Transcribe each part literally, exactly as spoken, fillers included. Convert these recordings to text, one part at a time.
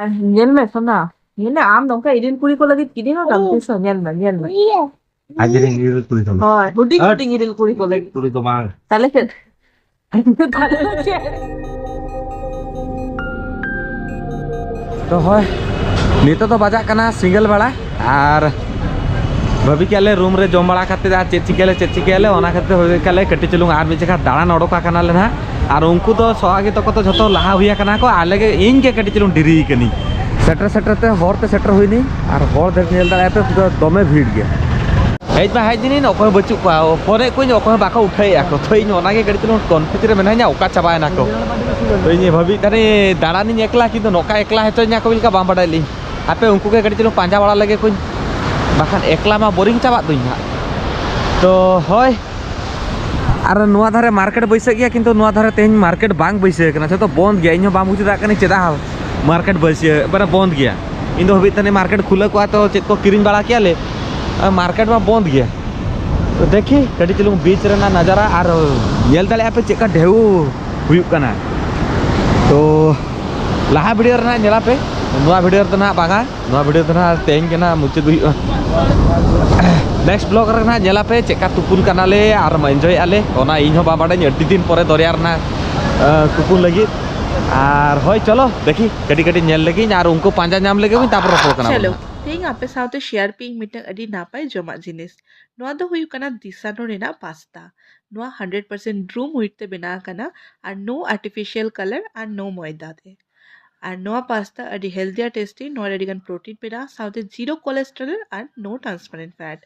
ᱧᱮᱞ ᱢᱮ ᱥᱳᱱᱟ, ᱧᱮᱞ ᱢᱮ, ᱟᱢ ᱱᱚᱝᱠᱟ ᱤᱨᱤᱞ ᱠᱩᱲᱤ ᱠᱚ ᱞᱟᱹᱜᱤᱫ ᱠᱤᱨᱤᱧ ᱦᱚᱸ ᱠᱟᱱ ᱛᱤᱥ ᱦᱚᱸ, ᱧᱮᱞ ᱢᱮ, ᱧᱮᱞ ᱢᱮ᱾ ᱟᱡᱨᱮᱱ ᱤᱨᱤᱞ ᱠᱩᱲᱤ ᱠᱚ᱾ ᱦᱳᱭ, ᱦᱩᱰᱤᱧ ᱦᱟᱹᱴ᱾ ᱦᱩᱰᱤᱧ ᱤᱨᱤᱞ ᱠᱩᱲᱤ ᱠᱚ ᱞᱟᱹᱜᱤᱫ᱾ ᱠᱩᱲᱤ ᱫᱚ ᱵᱟᱝ᱾ ᱛᱟᱦᱞᱮ ᱪᱮᱫ? ᱛᱟᱦᱞᱮ ᱪᱮᱫ? ᱛᱚ ᱦᱳᱭ, ᱱᱤᱛᱚᱜ ᱫᱚ ᱵᱟᱡᱟᱜ ᱠᱟᱱᱟ ᱥᱤᱸᱜᱮᱞ ᱵᱮᱲᱟ, ᱟᱨ ᱵᱷᱟᱹᱵᱤ ᱠᱮᱜᱼᱟ ᱞᱮ ᱨᱩᱢ ᱨᱮ ᱡᱚᱢ ᱵᱟᱲᱟ ᱠᱟᱛᱮ ᱟᱨ ᱪᱮᱫ ᱪᱤᱠᱟᱹᱭᱟᱞᱮ, ᱪᱮᱫ ᱪᱤᱠᱟᱹᱭᱟᱞᱮ, ᱚᱱᱟ ᱠᱷᱟᱹᱛᱤᱨ ᱵᱷᱟᱹᱵᱤ ᱠᱮᱜᱼᱟ ᱞᱮ ᱠᱟᱹᱴᱤᱡ ᱪᱩᱞᱩᱝ ᱟᱨ ᱢᱤᱫ ᱡᱟᱭᱜᱟ ᱫᱟᱬᱟᱱ ᱚᱰᱚᱠ ᱟᱠᱟᱱᱟᱞᱮ ᱱᱟᱦᱟᱜ᱾ ᱟᱨ ᱩᱱᱠᱩ ᱫᱚ ᱥᱚᱦᱟᱜᱤ ᱛᱟᱠᱚ ᱫᱚ ᱡᱷᱚᱛᱚ ᱞᱟᱦᱟ ᱦᱩᱭ ᱟᱠᱟᱱᱟ ᱠᱚ, ᱟᱞᱮ ᱜᱮ, ᱤᱧ ᱜᱮ ᱠᱟᱹᱴᱤᱡ ᱪᱩᱞᱩᱝ ᱰᱮᱨᱤ ᱠᱟᱹᱱᱟᱹᱧ᱾ ᱥᱮᱴᱮᱨ ᱥᱮᱴᱮᱨ ᱛᱮ ᱦᱚᱨ ᱛᱮ ᱥᱮᱴᱮᱨ ᱦᱩᱭᱱᱟᱹᱧ, ᱟᱨ ᱦᱚᱲ ᱫᱚ ᱧᱮᱞ ᱫᱟᱲᱮᱭᱟᱜᱼᱟ ᱯᱮ, ᱯᱩᱨᱟᱹ ᱫᱚᱢᱮ ᱵᱷᱤᱲ ᱜᱮᱭᱟ᱾ ᱦᱮᱡ ᱢᱟ ᱦᱮᱡ ᱞᱤᱱᱟᱹᱧ, ᱚᱠᱚᱭ ᱦᱚᱸ ᱵᱟᱹᱪᱩᱜ ᱠᱚᱣᱟ, ᱯᱷᱳᱱᱮᱫ ᱠᱚᱣᱟᱧ, ᱚᱠᱚᱭ ᱦᱚᱸ ᱵᱟᱠᱚ ᱩᱴᱷᱟᱹᱣᱮᱫᱼᱟ ᱠᱚ᱾ ᱛᱚ ᱤᱧ ᱚᱱᱟᱜᱮ ᱠᱟᱹᱴᱤᱡ ᱪᱩᱞᱩᱝ ᱠᱚᱱᱯᱷᱤᱭᱩᱡᱽ ᱨᱮ ᱢᱮᱱᱟᱹᱧᱟ, ᱚᱠᱟ ᱪᱟᱵᱟᱭᱮᱱᱟ ᱠᱚ᱾ ᱛᱚ ᱤᱧ ᱵᱷᱟᱹᱵᱤᱭᱮᱫ ᱛᱟᱦᱮᱱᱤᱧ ᱫᱟᱬᱟᱱᱤᱧ ᱮᱠᱞᱟ, ᱠᱤᱱᱛᱩ ᱱᱚᱝᱠᱟ ᱮᱠᱞᱟ ᱦᱚᱪᱚᱧᱟ ᱠᱚ ᱪᱮᱫ ᱞᱮᱠᱟ ᱵᱟᱝ ᱵᱟᱰᱟᱭ ᱞᱤᱧ᱾ ᱦᱟᱯᱮ ᱩᱱᱠᱩ ᱜᱮ ᱠᱟᱹᱴᱤᱡ ᱪᱩᱞᱩᱝ ᱯᱟᱸᱡᱟ ᱵᱟᱲᱟ ᱞᱮᱜᱮ ᱠᱚᱧ, ᱵᱟᱠᱷᱟᱱ ᱮᱠᱞᱟ ᱢᱟ ᱵᱳᱨᱤᱝ ᱪᱟᱵᱟᱜ ᱫᱩᱧ ᱦᱟᱸᱜ᱾ ᱛᱚ ᱦᱳᱭ, ᱟᱨ ᱱᱚᱣᱟ ᱫᱷᱟᱨᱮ ᱢᱟᱨᱠᱮᱴ ᱵᱟᱹᱭᱥᱟᱹᱜ ᱜᱮᱭᱟ, ᱠᱤᱱᱛᱩ ᱱᱚᱣᱟ ᱫᱷᱟᱨᱮ ᱛᱮᱦᱮᱧ ᱢᱟᱨᱠᱮᱴ ᱵᱟᱝ ᱵᱟᱹᱭᱥᱟᱹᱣ ᱠᱟᱱᱟ, ᱡᱷᱚᱛᱚ ᱵᱚᱱᱫ ᱜᱮᱭᱟ᱾ ᱤᱧ ᱦᱚᱸ ᱵᱟᱝ ᱵᱩᱡᱷᱟᱹᱣ ᱫᱟᱲᱮᱭᱟᱜ ᱠᱟᱹᱱᱟᱹᱧ ᱪᱮᱫᱟᱜ ᱢᱟᱨᱠᱮᱴ ᱵᱟᱹᱭᱥᱟᱹᱣ, ᱢᱟᱱᱮ ᱵᱚᱱᱫ ᱜᱮᱭᱟ᱾ ᱤᱧ ᱫᱚ ᱵᱷᱟᱹᱵᱤᱭᱮᱫ ᱛᱟᱦᱮᱱᱤᱧ ᱢᱟᱨᱠᱮᱴ ᱠᱷᱩᱞᱟᱹᱣ ᱠᱚᱜᱼᱟ ᱛᱚ ᱪᱮᱫ ᱠᱚ ᱠᱤᱨᱤᱧ ᱵᱟᱲᱟ ᱠᱮᱭᱟᱞᱮ, ᱟᱨ ᱢᱟᱨᱠᱮᱴ ᱢᱟ ᱵᱚᱱᱫ ᱜᱮᱭᱟ᱾ ᱛᱚ ᱫᱮᱠᱷᱤ ᱠᱟᱹᱴᱤᱡ ᱪᱩᱞᱩᱝ ᱵᱤᱪ ᱨᱮᱱᱟᱜ ᱱᱟᱡᱟᱨᱟ, ᱟᱨ ᱧᱮᱞ ᱫᱟᱲᱮᱭᱟᱜᱼᱟ ᱯᱮ ᱪᱮᱫ ᱞᱮᱠᱟ ᱰᱷᱮᱣ ᱦᱩᱭᱩᱜ ᱠᱟᱱᱟ᱾ ᱛᱚ ᱞᱟᱦᱟ ᱵᱷᱤᱰᱤᱭᱳ ᱨᱮ ᱱᱟᱦᱟᱜ ᱧᱮᱞᱟ ᱯᱮ, ᱱᱚᱣᱟ ᱵᱷᱤᱰᱤᱭᱳ ᱨᱮᱫᱚ ᱱᱟᱦᱟᱜ ᱵᱟᱝᱟ, ᱱᱚᱣᱟ ᱵᱷᱤᱰᱤᱭᱳ ᱫᱚ ᱱᱟᱦᱟᱜ ᱛᱮᱦᱮᱧ ᱜᱮ ᱱᱟᱦᱟᱜ ᱢᱩᱪᱟᱹᱫ ᱦᱩᱭᱩᱜᱼᱟ᱾ ᱱᱮᱠᱥᱴ ᱵᱞᱚᱜ ᱨᱮ ᱱᱟᱦᱟᱜ ᱧᱮᱞᱟ ᱯᱮ ᱪᱮᱫᱠᱟ ᱛᱩᱯᱩᱱ ᱠᱟᱱᱟᱞᱮ ᱟᱨ ᱮᱱᱡᱚᱭᱮᱫᱼᱟ ᱞᱮ, ᱚᱱᱟ ᱤᱧ ᱦᱚᱸ ᱵᱟᱝ ᱵᱟᱰᱟᱭᱟᱹᱧ ᱟᱹᱰᱤ ᱫᱤᱱ ᱯᱚᱨᱮ ᱫᱚᱨᱭᱟ ᱨᱮᱱᱟᱜ ᱛᱩᱯᱩᱱ ᱞᱟᱹᱜᱤᱫ᱾ ᱟᱨ ᱦᱳᱭ ᱪᱚᱞᱚ ᱫᱮᱠᱷᱤ ᱠᱟᱹᱴᱤᱡ ᱠᱟᱹᱴᱤᱡ ᱧᱮᱞ ᱞᱮᱜᱤᱧ ᱟᱨ ᱩᱱᱠᱩ ᱯᱟᱸᱡᱟ ᱧᱟᱢ ᱞᱮᱜᱮ ᱵᱚᱱ, ᱛᱟᱨᱯᱚᱨ ᱨᱚᱯᱚᱲ ᱠᱟᱱᱟ ᱪᱚᱞᱚ, ᱵᱚᱱ᱾ ᱛᱮᱦᱮᱧ ᱟᱯᱮ ᱥᱟᱶᱛᱮ ᱥᱮᱭᱟᱨ ᱯᱮ ᱤᱧ ᱢᱤᱫᱴᱟᱝ ᱟᱹᱰᱤ ᱱᱟᱯᱟᱭ ᱡᱚᱢᱟᱜ ᱡᱤᱱᱤᱥ᱾ ᱱᱚᱣᱟ ᱫᱚ ᱦᱩᱭᱩᱜ ᱠᱟᱱᱟ ᱫᱤᱥᱟᱱᱳ ᱨᱮᱱᱟᱜ ᱯᱟᱥᱛᱟ᱾ ᱱᱚᱣᱟ ᱦᱟᱱᱰᱨᱮᱰ ᱯᱟᱨᱥᱮᱱᱴ ᱰᱨᱩᱢ ᱦᱩᱭᱤᱴ ᱛᱮ ᱵᱮᱱᱟᱣ ᱟᱠᱟᱱᱟ, ᱟᱨ ᱱᱳ ᱟᱨᱴᱤᱯᱷᱤᱥᱤᱭᱟᱞ ᱠᱟᱞᱟᱨ ᱟᱨ ᱱᱳ ᱢᱚᱭᱫᱟ ᱛᱮ᱾ ᱟᱨ ᱱᱚᱣᱟ ᱯᱟᱥᱛᱟ ᱟᱹᱰᱤ ᱦᱮᱞᱫᱤ ᱟᱨ ᱴᱮᱥᱴᱤ, ᱱᱚᱣᱟ ᱨᱮ ᱟᱹᱰᱤ ᱜᱟᱱ ᱯᱨᱳᱴᱤᱱ ᱢᱮᱱᱟᱜᱼᱟ, ᱥᱟᱶᱛᱮ ᱡᱤᱨᱳ ᱠᱳᱞᱮᱥᱴᱨᱚᱞ ᱟᱨ ᱱᱳ ᱴᱨᱟᱱᱥᱯᱟᱨᱮᱱᱴ ᱯᱷᱮᱴ᱾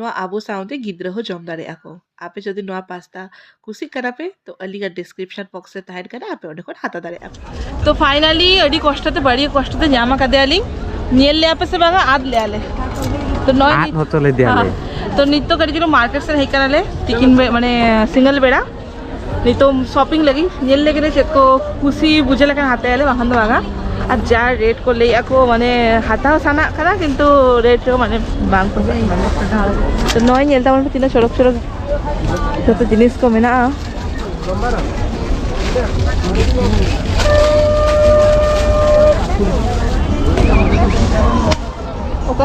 ᱱᱚᱣᱟ ᱟᱵᱚ ᱥᱟᱶᱛᱮ ᱜᱤᱫᱽᱨᱟᱹ ᱦᱚᱸ ᱡᱚᱢ ᱫᱟᱲᱮᱭᱟᱜᱼᱟ ᱠᱚ᱾ ᱟᱯᱮ ᱡᱩᱫᱤ ᱱᱚᱣᱟ ᱯᱟᱥᱛᱟ ᱠᱩᱥᱤᱜ ᱠᱟᱱᱟ ᱯᱮ, ᱛᱚ ᱟᱹᱞᱤᱧᱟᱜ ᱰᱤᱥᱠᱨᱤᱯᱥᱚᱱ ᱵᱚᱠᱥ ᱨᱮ ᱛᱟᱦᱮᱱ ᱠᱟᱱᱟ, ᱟᱯᱮ ᱚᱸᱰᱮ ᱠᱷᱚᱱ ᱦᱟᱛᱟᱣ ᱫᱟᱲᱮᱭᱟᱜᱼᱟ ᱯᱮ᱾ ᱛᱚ ᱯᱷᱟᱭᱱᱟᱞᱤ ᱟᱹᱰᱤ ᱠᱚᱥᱴᱚ ᱛᱮ, ᱵᱟᱹᱲᱤ ᱠᱚᱥᱴᱚ ᱛᱮ ᱧᱟᱢ ᱟᱠᱟᱫᱮᱭᱟᱞᱤᱧ᱾ ᱧᱮᱞ ᱞᱮᱜᱼᱟ ᱯᱮ ᱥᱮ ᱵᱟᱝᱟ? ᱟᱫ ᱞᱮᱜᱼᱟ ᱞᱮ᱾ ᱛᱚ ᱱᱚᱜᱼᱚᱭ ᱟᱫ ᱱᱤᱛ-, ᱦᱚᱪᱚ ᱞᱮᱫᱮᱭᱟᱞᱮ᱾ ᱦᱮᱸ᱾ ᱛᱚ ᱱᱤᱛ ᱫᱚ ᱠᱟᱹᱴᱤᱡ ᱪᱩᱞᱩᱝ ᱢᱟᱨᱠᱮᱴ ᱥᱮᱫ ᱦᱮᱡ ᱠᱟᱱᱟᱞᱮ, ᱛᱤᱠᱤᱱ ᱵᱮ-, ᱢᱟᱱᱮ ᱥᱤᱸᱜᱟᱹᱞ ᱵᱮᱲᱟ᱾ ᱱᱤᱛᱚᱝ ᱥᱚᱯᱤᱝ ᱞᱟᱹᱜᱤᱫ ᱧᱮᱞ ᱞᱮᱜᱮ ᱞᱮ ᱪᱮᱫ ᱠᱚ ᱠᱩᱥᱤ ᱵᱩᱡᱷᱟᱹᱣ ᱞᱮᱠᱷᱟᱱ ᱦᱟᱛᱟᱭᱟᱞᱮ, ᱵᱟᱠᱷᱟᱱ ᱫᱚ ᱵᱟᱝᱟ᱾ ᱟᱨ ᱡᱟ ᱨᱮᱴ ᱠᱚ ᱞᱟᱹᱭᱮᱜᱼᱟ ᱠᱚ, ᱢᱟᱱᱮ ᱦᱟᱛᱟᱣ ᱥᱟᱱᱟᱜ ᱠᱟᱱᱟ, ᱠᱤᱱᱛᱩ ᱨᱮᱴ ᱠᱚ ᱢᱟᱱᱮ ᱵᱟᱝ ᱯᱚᱥᱟᱜ ᱠᱟᱱᱟ᱾ ᱛᱚ ᱱᱚᱜᱼᱚᱭ ᱧᱮᱞ ᱛᱟᱵᱚᱱ ᱯᱮ ᱛᱤᱱᱟᱹᱜ ᱪᱚᱨᱚᱠ ᱪᱚᱨᱚᱠ ᱡᱚᱛᱚ ᱡᱤᱱᱤᱥ ᱠᱚ ᱢᱮᱱᱟᱜᱼᱟ᱾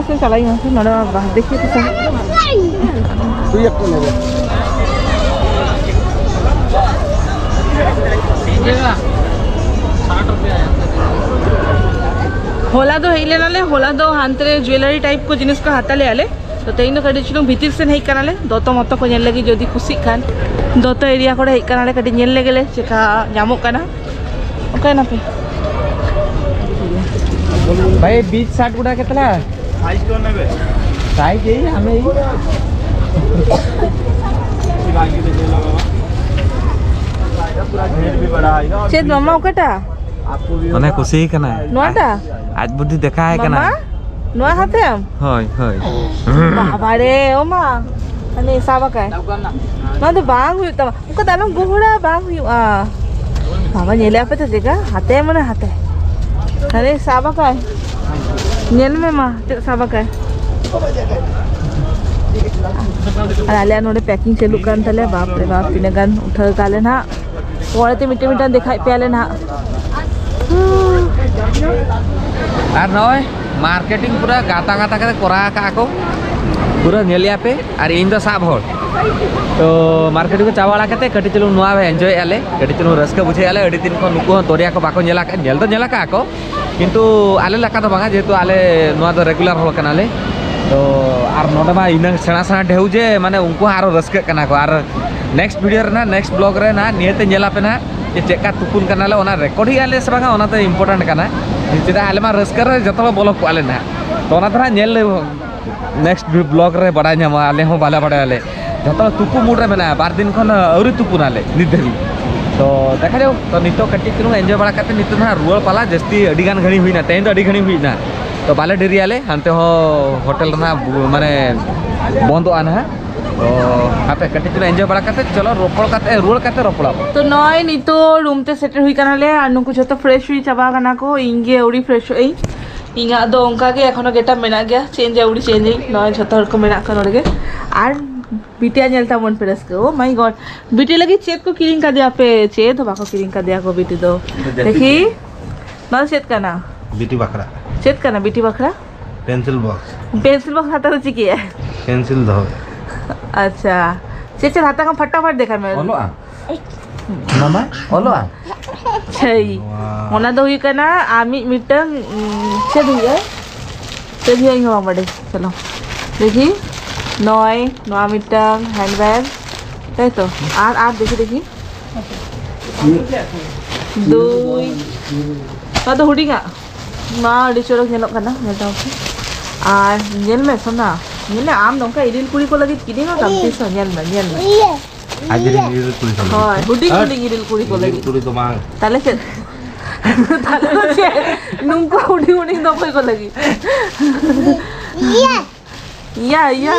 ᱥᱮ ᱪᱟᱞᱟᱜ ᱤᱧ ᱢᱟᱥᱮ, ᱱᱚᱰᱮ ᱢᱟ ᱵᱟᱝ ᱫᱮᱠᱷᱤ ᱛᱚ ᱥᱮ᱾ ᱦᱚᱞᱟ ᱫᱚ ᱦᱮᱡ ᱞᱮᱱᱟᱞᱮ, ᱦᱚᱞᱟ ᱫᱚ ᱦᱟᱱᱛᱮ ᱨᱮ ᱡᱩᱭᱮᱞᱟᱨᱤ ᱴᱟᱭᱤᱯ ᱠᱚ ᱡᱤᱱᱤᱥ ᱠᱚ ᱦᱟᱛᱟᱣ ᱞᱮᱜᱼᱟ ᱞᱮ᱾ ᱛᱚ ᱛᱮᱦᱮᱧ ᱫᱚ ᱠᱟᱹᱴᱤᱡ ᱪᱩᱞᱩᱝ ᱵᱷᱤᱛᱤᱨ ᱥᱮᱱ ᱦᱮᱡ ᱠᱟᱱᱟᱞᱮ, ᱫᱚᱛᱚ ᱢᱚᱛᱚ ᱠᱚ ᱧᱮᱞ ᱞᱟᱹᱜᱤᱫ, ᱡᱩᱫᱤ ᱠᱩᱥᱤᱜ ᱠᱷᱟᱱ᱾ ᱫᱚᱛᱚ ᱮᱨᱤᱭᱟ ᱠᱚᱨᱮ ᱦᱮᱡ ᱠᱟᱱᱟᱞᱮ, ᱠᱟᱹᱴᱤᱡ ᱧᱮᱞ ᱞᱮᱜᱮ ᱞᱮ ᱪᱮᱠᱟ ᱧᱟᱢᱚᱜ ᱠᱟᱱᱟ᱾ ᱚᱠᱟᱭ ᱱᱟᱯᱮ? भाई, बीच साठ गुना कितना है? साइज कौन है बे? साइज यही हमें ही। ढेर भी बड़ा आएगा और ᱪᱮᱫ ᱢᱟᱢᱟ ᱚᱠᱟᱴᱟᱜ? ᱢᱟᱱᱮ ᱠᱩᱥᱤ ᱠᱟᱱᱟᱭ᱾ ᱱᱚᱣᱟᱴᱟᱜ? ᱟᱡ ᱵᱩᱫᱽᱫᱷᱤ ᱫᱮᱠᱷᱟᱭ ᱠᱟᱱᱟᱭ᱾ ᱢᱟᱢᱟ? ᱱᱚᱣᱟ ᱦᱟᱛᱮᱢ? ᱦᱳᱭ, ᱦᱳᱭ᱾ ᱵᱟᱵᱟ ᱨᱮ, ᱳ ᱢᱟ᱾ ᱦᱟᱱᱮ ᱥᱟᱵ ᱟᱠᱟᱭ᱾ ᱱᱚᱣᱟ ᱫᱚ ᱵᱟᱝ ᱦᱩᱭᱩᱜ ᱛᱟᱢᱟ᱾ ᱚᱱᱠᱟ ᱫᱚ ᱟᱞᱚᱢ ᱜᱚᱦᱚᱲᱟ, ᱵᱟᱝ ᱦᱩᱭᱩᱜᱼᱟ᱾ ᱵᱟᱵᱟ ᱧᱮᱞᱮ ᱟᱯᱮ ᱛᱚ ᱪᱮᱫᱠᱟ? ᱦᱟᱛᱮ ᱢᱟᱱᱮ ᱦᱟᱛᱮ᱾ ᱦᱟᱱᱮ ᱥᱟᱵ ᱟᱠᱟᱭ᱾ ᱧᱮᱞ ᱢᱮ ᱢᱟ, ᱪᱮᱫ ᱥᱟᱵ ᱟᱠᱟᱭ᱾ ᱟᱨ ᱟᱞᱮᱭᱟᱜ ᱱᱚᱰᱮ packing ᱪᱟᱹᱞᱩᱜ ᱠᱟᱱ ᱛᱟᱞᱮᱭᱟ᱾ ᱵᱟᱯ ᱨᱮ ᱵᱟᱯ, ᱛᱤᱱᱟᱹᱜ ᱜᱟᱱ ᱩᱴᱷᱟᱹᱣ ᱠᱟᱜ ᱞᱮ ᱱᱟᱦᱟᱜ᱾ ᱯᱚᱨᱮᱛᱮ ᱢᱤᱫᱴᱮᱱ ᱢᱤᱫᱴᱮᱱ ᱫᱮᱠᱷᱟᱭ ᱯᱮᱭᱟᱞᱮ ᱱᱟᱦᱟᱜ᱾ ᱟᱨ ᱱᱚᱜᱼᱚᱭ ᱢᱟᱨᱠᱮᱴᱤᱝ ᱯᱩᱨᱟᱹ ᱜᱟᱛᱟ ᱜᱟᱛᱟ ᱠᱟᱛᱮ ᱠᱚᱨᱟᱣ ᱟᱠᱟᱫᱼᱟ ᱠᱚ, ᱯᱩᱨᱟᱹ ᱧᱮᱞᱮᱜᱼᱟ ᱯᱮ᱾ ᱟᱨ ᱤᱧ ᱫᱚ ᱥᱟᱵ ᱦᱚᱲ᱾ ᱛᱚ ᱢᱟᱨᱠᱮᱴᱤᱝ ᱠᱚ ᱪᱟᱵᱟ ᱵᱟᱲᱟ ᱠᱟᱛᱮ ᱠᱟᱹᱴᱤᱡ ᱪᱩᱞᱩᱝ ᱱᱚᱣᱟ ᱮᱱᱡᱚᱭᱮᱫᱼᱟ ᱞᱮ, ᱠᱟᱹᱴᱤᱡ ᱪᱩᱞᱩᱝ ᱨᱟᱹᱥᱠᱟᱹ ᱵᱩᱡᱷᱟᱹᱣᱮᱫᱼᱟ ᱞᱮ᱾ ᱟᱹᱰᱤ ᱫᱤᱱ ᱠᱷᱚᱱ ᱱᱩᱠᱩ ᱦᱚᱸ ᱫᱚᱨᱭᱟ ᱠᱚ ᱵᱟᱠᱚ ᱧᱮᱞ ᱟᱠᱟᱫᱼᱟ, ᱧᱮᱞ ᱫᱚ ᱧᱮᱞ ᱟᱠᱟᱫᱼᱟ ᱠᱚ, ᱠᱤᱱᱛᱩ ᱟᱞᱮ ᱞᱮᱠᱟ ᱫᱚ ᱵᱟᱝᱟ, ᱡᱮᱦᱮᱛᱩ ᱟᱞᱮ ᱱᱚᱣᱟ ᱫᱚ ᱨᱮᱜᱩᱞᱟᱨ ᱦᱚᱲ ᱠᱟᱱᱟᱞᱮ᱾ ᱛᱚ ᱟᱨ ᱱᱚᱰᱮ ᱢᱟ ᱤᱱᱟᱹ ᱥᱮᱬᱟ ᱥᱮᱬᱟ ᱰᱷᱮᱣ ᱡᱮ ᱢᱟᱱᱮ ᱩᱱᱠᱩ ᱦᱚᱸ ᱟᱨᱚ ᱨᱟᱹᱥᱠᱟᱹᱜ ᱠᱟᱱᱟ ᱠᱚ᱾ ᱟᱨ ᱱᱮᱠᱥᱴ ᱵᱷᱤᱰᱤᱭᱳ ᱨᱮ ᱱᱟᱦᱟᱜ, ᱱᱮᱠᱥᱴ ᱵᱞᱚᱜ ᱨᱮ ᱱᱟᱦᱟᱜ ᱱᱤᱭᱟᱹᱛᱮ ᱧᱮᱞ ᱟᱯᱮ ᱱᱟᱦᱟᱜ ᱡᱮ ᱪᱮᱫ ᱞᱮᱠᱟ ᱛᱩᱯᱩᱱ ᱠᱟᱱᱟᱞᱮ, ᱚᱱᱟ ᱨᱮᱠᱚᱨᱰ ᱦᱩᱭᱩᱜᱼᱟ ᱞᱮ ᱥᱮ ᱵᱟᱝᱟ, ᱚᱱᱟ ᱫᱚ ᱤᱢᱯᱚᱨᱴᱮᱱᱴ ᱠᱟᱱᱟ᱾ ᱪᱮᱫᱟᱜ ᱟᱞᱮ ᱢᱟ ᱨᱟᱹᱥᱠᱟᱹ ᱨᱮ ᱡᱚᱛᱚ ᱦᱚᱲ ᱵᱚᱞᱚ ᱠᱚᱜᱼᱟ ᱞᱮ ᱱᱟᱦᱟᱜ᱾ ᱛᱚ ᱚᱱᱟ ᱫᱚ ᱱᱟᱦᱟᱜ ᱧᱮᱞ ᱞᱮ, ᱱᱮᱠᱥᱴ ᱵᱞᱚᱜ ᱨᱮ ᱵᱟᱲᱟᱭ ᱧᱟᱢᱚᱜᱼᱟ, ᱟᱞᱮ ᱦᱚᱸ ᱵᱟᱞᱮ ᱵᱟᱲᱟᱭᱟᱞᱮ᱾ ᱡᱚᱛᱚ ᱦᱚᱲ ᱛᱩᱯᱩ ᱢᱩᱰ ᱨᱮ ᱢᱮᱱᱟᱜᱼᱟ, ᱵᱟᱨ ᱫᱤᱱ ᱠᱷᱚᱱ ᱟᱹᱣᱨᱤ ᱛᱩᱯᱩᱱᱟᱞᱮ ᱱᱤᱛ ᱫᱷᱟᱹᱵᱤᱡ᱾ ᱛᱚ ᱫᱮᱠᱷᱟ ᱡᱟᱣ, ᱛᱚ ᱱᱤᱛᱚᱜ ᱠᱟᱹᱴᱤᱡ ᱪᱩᱞᱩᱝ ᱮᱱᱡᱚᱭ ᱵᱟᱲᱟ ᱠᱟᱛᱮ ᱱᱤᱛᱚᱜ ᱱᱟᱦᱟᱜ ᱨᱩᱣᱟᱹᱲ ᱯᱟᱞᱟ᱾ ᱡᱟᱹᱥᱛᱤ ᱟᱹᱰᱤ ᱜᱟᱱ ᱜᱷᱟᱹᱲᱤᱡ ᱦᱩᱭᱱᱟ, ᱛᱮᱦᱮᱧ ᱫᱚ ᱟᱹᱰᱤ ᱜᱷᱟᱹᱲᱤᱡ ᱦᱩᱭᱱᱟ᱾ ᱛᱚ ᱵᱟᱞᱮ ᱰᱮᱨᱤᱭᱟᱞᱮ, ᱦᱟᱱᱛᱮ ᱦᱚᱸ ᱦᱳᱴᱮᱞ ᱨᱮ ᱱᱟᱦᱟᱜ ᱵᱩ-, ᱢᱟᱱᱮ ᱵᱚᱱᱫᱚᱜᱼᱟ ᱱᱟᱦᱟᱜ᱾ ᱛᱚ ᱦᱟᱯᱮ ᱠᱟᱹᱴᱤᱡ ᱪᱩᱞᱩᱝ ᱮᱱᱡᱚᱭ ᱵᱟᱲᱟ ᱠᱟᱛᱮ ᱪᱚᱞᱚ ᱨᱚᱯᱚᱲ ᱠᱟᱛᱮ, ᱨᱩᱣᱟᱹᱲ ᱠᱟᱛᱮ ᱨᱚᱯᱚᱲᱟᱵᱚᱱ᱾ ᱛᱚ ᱱᱚᱜᱼᱚᱭ ᱱᱤᱛᱚᱜ ᱨᱩᱢ ᱛᱮ ᱥᱮᱴᱮᱨ ᱦᱩᱭ ᱠᱟᱱᱟᱞᱮ ᱟᱨ ᱱᱩᱠᱩ ᱡᱷᱚᱛᱚ ᱯᱷᱨᱮᱥ ᱦᱩᱭ ᱪᱟᱵᱟ ᱠᱟᱱᱟ ᱠᱚ᱾ ᱤᱧ ᱜᱮ ᱟᱹᱣᱨᱤ ᱯᱷᱨᱮᱥᱚᱜ ᱟᱹᱧ᱾ ᱤᱧᱟᱹᱜ ᱫᱚ ᱚᱱᱠᱟ ᱜᱮ ᱮᱠᱷᱚᱱᱳ ᱜᱮᱴᱟᱯ ᱢᱮᱱᱟᱜ ᱜᱮᱭᱟ, ᱪᱮᱧᱡᱽ ᱟᱹᱣᱨᱤ ᱪᱮᱧᱡᱽ ᱟᱹᱧ᱾ ᱱᱚᱜᱼᱚᱭ ᱡᱷᱚᱛᱚ ᱦᱚᱲ ᱠᱚ ᱢᱮᱱᱟᱜ ᱠᱚᱣᱟ ᱱᱚᱰᱮ ᱜᱮ᱾ ᱟᱨ ᱵᱤᱴᱤᱭᱟᱜ ᱧᱮᱞ ᱛᱟᱵᱚᱱ ᱯᱮ ᱨᱟᱹᱥᱠᱟᱹ᱾ Oh my God, ᱵᱤᱴᱤ ᱞᱟᱹᱜᱤᱫ ᱪᱮᱫ ᱠᱚ ᱠᱤᱨᱤᱧ ᱠᱟᱫᱮᱭᱟ ᱯᱮ? ᱪᱮᱫ ᱦᱚᱸ ᱵᱟᱠᱚ ᱠᱤᱨᱤᱧ ᱠᱟᱫᱮᱭᱟ ᱠᱚ ᱵᱤᱴᱤ ᱫᱚ᱾ ᱫᱮᱠᱷᱤ, ᱱᱚᱣᱟ ᱫᱚ ᱪᱮᱫ ᱠᱟᱱᱟ? ᱵᱤᱴᱤ ᱵᱟᱠᱷᱨᱟ᱾ ᱪᱮᱫ ᱠᱟᱱᱟ ᱵᱤᱴᱤ ᱵᱟᱠᱷᱨᱟ? Pencil box. ᱯᱮᱱᱥᱤᱞ ᱵᱚᱠᱥ ᱦᱟᱛᱟᱣ ᱫᱚ ᱪᱤᱠᱟᱹᱭᱟ? ᱯᱮᱱᱥᱤᱞ ᱫᱚᱦᱚ᱾ ᱟᱪᱪᱷᱟ, ᱪᱮᱫ ᱪᱮᱫ ᱦᱟᱛᱟᱣ ᱠᱟᱢ ᱯᱷᱟᱴᱟᱯᱷᱟᱴ ᱫᱮᱠᱷᱟᱣ ᱢᱮ᱾ ᱚᱞᱚᱜᱼᱟ? ᱢᱟᱢᱟ, ᱚᱞᱚᱜᱼᱟ? ᱪᱷᱟᱹᱭ᱾ ᱱᱚᱣᱟ᱾ ᱚᱱᱟ ᱫᱚ ᱦᱩᱭᱩᱜ ᱠᱟᱱᱟ ᱟᱢᱤᱡ ᱢᱤᱫᱴᱟᱝ, ᱩᱸ, ᱪᱮᱫ ᱦᱩᱭᱩᱜᱼᱟ? ᱪᱮᱫ ᱦᱩᱭᱩᱜᱼᱟ ᱤᱧ ᱦᱚᱸ ᱵᱟᱝ ᱵᱟᱰᱟᱭ᱾ ᱪᱚᱞᱚ ᱫᱮᱠᱷᱤ, ᱱᱚᱭ, ᱱᱚᱣᱟ ᱢᱤᱫᱴᱟᱝ ᱦᱮᱱᱰ ᱵᱮᱜᱽ, ᱛᱟᱭ ᱛᱚ? ᱟᱨ, ᱟᱨ ᱫᱮᱠᱷᱤ, ᱫᱮᱠᱷᱤ᱾ ᱫᱩᱭ᱾ ᱱᱚᱣᱟ ᱫᱚ ᱦᱩᱰᱤᱧᱟᱜ᱾ ᱢᱟ, ᱟᱹᱰᱤ ᱪᱚᱨᱚᱠ ᱧᱮᱞᱚᱜ ᱠᱟᱱᱟ, ᱧᱮᱞ ᱛᱟᱢ ᱯᱮ᱾ ᱟᱨ ᱧᱮᱞ ᱢᱮ ᱥᱳᱱᱟ, ᱧᱮᱞ ᱢᱮ, ᱟᱢ ᱱᱚᱝᱠᱟ ᱤᱨᱤᱞ ᱠᱩᱲᱤ ᱠᱚ ᱞᱟᱹᱜᱤᱫ ᱠᱤᱨᱤᱧ ᱦᱚᱸ ᱛᱟᱢ ᱛᱤᱥ ᱦᱚᱸ, ᱧᱮᱞ ᱢᱮ, ᱧᱮᱞ ᱢᱮ᱾ ᱟᱡ ᱨᱮᱱ ᱤᱨᱤᱞ ᱠᱩᱲᱤ ᱠᱚ ᱞᱟᱹᱜᱤᱫ᱾ ᱦᱳᱭ, ᱦᱩᱰᱤᱧ ᱦᱩᱰᱤᱧ ᱤᱨᱤᱞ ᱠᱩᱲᱤ ᱠᱚ ᱤᱨᱤᱞ ᱞᱟᱹᱜᱤᱫ᱾ ᱠᱩᱲᱤ ᱫᱚ ᱵᱟᱝ᱾ ᱛᱟᱦᱞᱮ ᱪᱮᱫ? ᱛᱟᱦᱞᱮ ᱫᱚ ᱪᱮᱫ? ᱱᱩᱝᱠᱩ ᱦᱩᱰᱤᱧ ᱦᱩᱰᱤᱧ ᱫᱚ ᱚᱠᱚᱭ ᱠᱚ ᱞᱟᱹᱜᱤᱫ? ᱤᱭᱟ, ᱤᱭᱟ᱾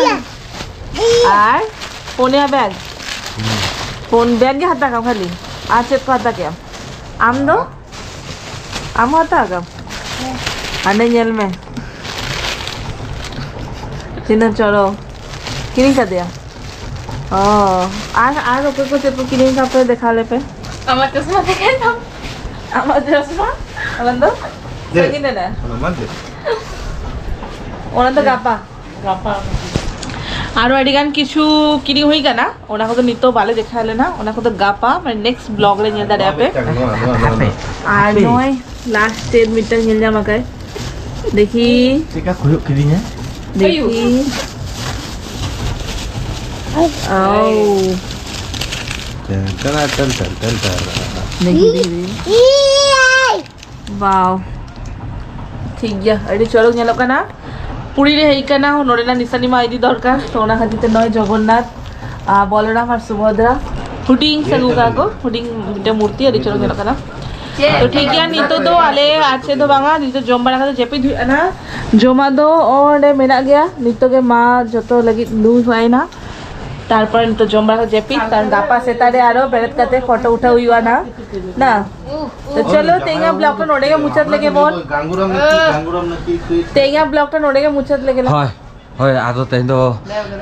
ᱟᱨ ᱯᱩᱱᱭᱟ ᱵᱮᱜᱽ᱾ ᱯᱩᱱ ᱵᱮᱜᱽ ᱜᱮ ᱦᱟᱛᱟᱣ ᱠᱟᱢ ᱠᱷᱟᱹᱞᱤ᱾ ᱟᱨ ᱪᱮᱫ ᱠᱚ ᱦᱟᱛᱟᱣ ᱠᱮᱜᱼᱟᱢ? ᱟᱢ ᱫᱚ? ᱟᱢ ᱦᱚᱸ ᱦᱟᱛᱟᱣ ᱠᱟᱢ? ᱦᱟᱸᱰᱮ ᱧᱮᱞ ᱢᱮ᱾ ᱛᱤᱱᱟᱹᱜ ᱪᱚᱨᱚᱠ᱾ ᱠᱤᱨᱤᱧ ᱠᱟᱫᱮᱭᱟ? ᱚ, ᱟᱨ, ᱟᱨ ᱚᱠᱚᱭ ᱠᱚ ᱪᱮᱫ ᱠᱚ ᱠᱤᱨᱤᱧ ᱠᱟᱜ ᱯᱮ ᱫᱮᱠᱷᱟᱣ ᱞᱮᱯᱮ? ᱟᱢᱟᱜ ᱪᱚᱥᱢᱟ ᱫᱮᱠᱷᱟᱣ ᱛᱟᱢ᱾ ᱟᱢᱟᱜ ᱪᱚᱥᱢᱟ? ᱚᱱᱟ ᱫᱚ ᱫᱮ, ᱥᱟᱺᱜᱤᱧ ᱨᱮ ᱢᱮᱱᱟᱜᱼᱟ᱾ ᱚᱱᱟ ᱢᱟ ᱫᱮ᱾ ᱚᱱᱟ ᱫᱚ ᱜᱟᱯᱟ᱾ ᱜᱟᱯᱟ᱾ ᱟᱨᱚ ᱟᱹᱰᱤ ᱜᱟᱱ ᱠᱤᱪᱷᱩ ᱠᱤᱨᱤᱧ ᱦᱩᱭ ᱠᱟᱱᱟ, ᱚᱱᱟ ᱠᱚᱫᱚ ᱱᱤᱛᱚᱜ ᱵᱟᱞᱮ ᱫᱮᱠᱷᱟᱣ ᱞᱮᱱᱟ, ᱚᱱᱟ ᱠᱚᱫᱚ ᱜᱟᱯᱟ, ᱢᱟᱱᱮ, ᱱᱮᱠᱥᱴ ᱵᱞᱚᱜ ᱨᱮ ᱧᱮᱞ ᱫᱟᱲᱮᱭᱟᱜᱼᱟ ᱯᱮ᱾ ᱱᱚᱣᱟ, ᱱᱚᱣᱟ, ᱱᱚᱣᱟ, ᱱᱚᱣᱟ᱾ ᱟᱨ ᱱᱚᱜᱼᱚᱭ ᱞᱟᱥᱴ ᱪᱮᱫ ᱢᱤᱫᱴᱟᱝ ᱧᱮᱞ ᱧᱟᱢ ᱟᱠᱟᱫ, ᱫᱮᱠᱷᱤ᱾ ᱪᱮᱫᱠᱟ ᱠᱷᱩᱭᱩᱜ ᱠᱤᱫᱤᱧᱟ? ᱫᱮᱠᱷᱤ᱾ ᱟᱣ᱾ ᱴᱮᱱ ᱴᱮᱱ ᱴᱮᱱ ᱴᱮᱱ ᱴᱮᱱ ᱴᱮᱱ᱾ ᱫᱮᱠᱷᱤ, ᱫᱮᱠᱷᱤ᱾ ᱵᱟᱣ᱾ ᱴᱷᱤᱠ ᱜᱮᱭᱟ, ᱟᱹᱰᱤ ᱪᱚᱨᱚᱠ ᱧᱮᱞᱚᱜ ᱠᱟᱱᱟ᱾ ᱯᱩᱨᱤ ᱨᱮ ᱦᱮᱡ ᱠᱟᱱᱟ, ᱱᱚᱰᱮᱱᱟᱜ ᱱᱤᱥᱟᱱᱤ ᱢᱟ ᱤᱫᱤ ᱫᱚᱨᱠᱟᱨ, ᱛᱚ ᱚᱱᱟ ᱠᱷᱟᱹᱛᱤᱨ ᱛᱮ ᱱᱚᱜᱼᱚᱭ ᱡᱚᱜᱚᱱᱱᱟᱛᱷ, ᱟᱨ ᱵᱚᱞᱨᱟᱢ ᱟᱨ ᱥᱩᱵᱷᱚᱫᱨᱟ ᱦᱩᱰᱤᱧ ᱥᱮ ᱟᱹᱜᱩ ᱠᱟᱜᱼᱟ ᱠᱚ, ᱦᱩᱰᱤᱧ ᱢᱤᱫᱴᱮᱱ ᱢᱩᱨᱛᱤ, ᱟᱹᱰᱤ ᱪᱚᱨᱚᱠ ᱧᱮᱞᱚᱜ ᱠᱟᱱᱟ᱾ ᱛᱚ ᱴᱷᱤᱠ ᱜᱮᱭᱟ, ᱱᱤᱛᱚᱜ ᱫᱚ ᱟᱞᱮ ᱟᱨ ᱪᱮᱫ ᱦᱚᱸ ᱵᱟᱝᱟ, ᱱᱤᱛᱚᱜ ᱡᱚᱢ ᱵᱟᱲᱟ ᱠᱟᱛᱮ ᱡᱟᱹᱯᱤᱫ ᱦᱩᱭᱩᱜᱼᱟ ᱱᱟ᱾ ᱡᱚᱢᱟᱜ ᱫᱚ ᱚᱸᱰᱮ ᱢᱮᱱᱟᱜ ᱜᱮᱭᱟ, ᱱᱤᱛᱚᱜ ᱜᱮ ᱢᱟ ᱡᱚᱛᱚ ᱞᱟᱹᱜᱤᱫ ᱞᱩ ᱦᱩᱭ ᱮᱱᱟ᱾ ᱛᱟᱨᱯᱚᱨ ᱱᱤᱛᱚᱜ ᱡᱚᱢ ᱵᱟᱲᱟ ᱠᱟᱛᱮ ᱡᱟᱹᱯᱤᱫ, ᱛᱟᱨ ᱜᱟᱯᱟ ᱥᱮᱛᱟᱜ ᱨᱮ ᱟᱨᱚ ᱵᱮᱨᱮᱫ ᱠᱟᱛᱮ ᱯᱷᱳᱴᱳ ᱩᱴᱷᱟᱹᱣ ᱦᱩᱭᱩᱜᱼᱟ ᱱᱟ᱾ ᱱᱟ? ᱛᱚ ᱪᱚᱞᱚ, ᱛᱮᱦᱮᱧᱟᱜ ᱵᱞᱚᱜ ᱫᱚ ᱱᱚᱰᱮ ᱜᱮ ᱢᱩᱪᱟᱹᱫ ᱞᱮᱜᱮ ᱵᱚᱱ᱾ ᱛᱮᱦᱮᱧᱟᱜ ᱵᱞᱚᱜ ᱫᱚ ᱱᱚᱰᱮ ᱜᱮ ᱢᱩᱪᱟᱹᱫ ᱞᱮᱜᱮ ᱞᱟᱝ᱾ ᱦᱳᱭ, ᱦᱳᱭ, ᱟᱫᱚ ᱛᱮᱦᱮᱧ ᱫᱚ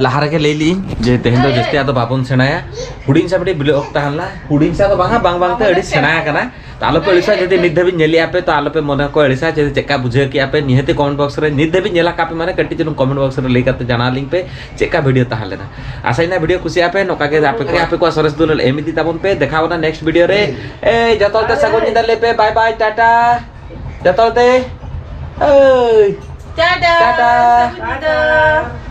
ᱞᱟᱦᱟ ᱨᱮᱜᱮ ᱞᱟᱹᱭ ᱞᱤᱧ ᱡᱮ ᱛᱮᱦᱮᱧ ᱫᱚ ᱡᱟᱹᱥᱛᱤ ᱟᱫᱚ ᱵᱟᱵᱚᱱ ᱥᱮᱬᱟᱭᱟ᱾ ᱦᱩᱰᱤᱧ ᱥᱟ ᱢᱤᱫᱴᱤᱡ ᱵᱞᱚᱜ ᱛᱟᱦᱮᱸ ᱞᱮᱱᱟ, ᱦᱩᱰᱤᱧ ᱥᱟ ᱫᱚ ᱵᱟᱝᱟ, ᱵᱟᱝ ᱵᱟᱝᱛᱮ ᱟᱹᱰᱤ ᱥᱮᱬᱟ ᱟᱠᱟᱱᱟ᱾ ᱟᱞᱚᱯᱮ ᱟᱹᱲᱤᱥᱟ, ᱡᱩᱫᱤ ᱱᱤᱛ ᱫᱷᱟᱹᱵᱤᱡ ᱧᱮᱞᱮᱜᱼᱟ ᱯᱮ, ᱛᱚ ᱟᱞᱚᱯᱮ ᱢᱚᱱᱮ ᱠᱚ ᱟᱹᱲᱤᱥᱟ᱾ ᱡᱩᱫᱤ ᱪᱮᱫᱠᱟ ᱵᱩᱡᱷᱟᱹᱣ ᱠᱮᱜᱼᱟ ᱯᱮ, ᱱᱤᱦᱟᱹᱛᱤ ᱠᱚᱢᱮᱱᱴ ᱵᱚᱠᱥ ᱨᱮ, ᱱᱤᱛ ᱫᱷᱟᱹᱵᱤᱡ ᱧᱮᱞ ᱟᱠᱟᱫ ᱯᱮ ᱢᱟᱱᱮ, ᱠᱟᱹᱴᱤᱡ ᱪᱩᱞᱩᱝ ᱠᱚᱢᱮᱱᱴ ᱵᱚᱠᱥ ᱨᱮ ᱞᱟᱹᱭ ᱠᱟᱛᱮ ᱡᱟᱱᱟᱣ ᱟᱹᱞᱤᱧ ᱯᱮ ᱪᱮᱫᱠᱟ ᱵᱷᱤᱰᱤᱭᱳ ᱛᱟᱦᱮᱸ ᱞᱮᱱᱟ᱾ ᱟᱥᱟᱭᱱᱟ ᱵᱷᱤᱰᱤᱭᱳ ᱠᱩᱥᱤᱭᱟᱜᱼᱟ ᱯᱮ, ᱱᱚᱝᱠᱟ ᱜᱮ ᱟᱯᱮ ᱠᱚ, ᱟᱯᱮ ᱠᱚᱣᱟᱜ ᱥᱚᱨᱮᱥ ᱫᱩᱞᱟᱹᱲ ᱮᱢ ᱤᱫᱤ ᱛᱟᱵᱚᱱ ᱯᱮ᱾ ᱫᱮᱠᱷᱟᱣ ᱵᱚᱱᱟ ᱱᱮᱠᱥᱴ ᱵᱷᱤᱰᱤᱭᱳ ᱨᱮ᱾ ᱮᱭ, ᱡᱚᱛᱚ ᱦᱚᱲ ᱛᱮ ᱥᱟᱹᱜᱩᱱ ᱧᱤᱫᱟᱹ ᱞᱟᱹᱭ ᱯᱮ, ᱵᱟᱭ ᱵᱟᱭ, ᱴᱟᱴᱟ᱾ ᱡᱚᱛᱚ ᱦᱚᱲ ᱛᱮ, ᱮᱭ, ᱴᱟᱴᱟ᱾ ᱴᱟᱴᱟ᱾ ᱥᱟᱹᱜᱩᱱ ᱧᱤᱫᱟᱹ᱾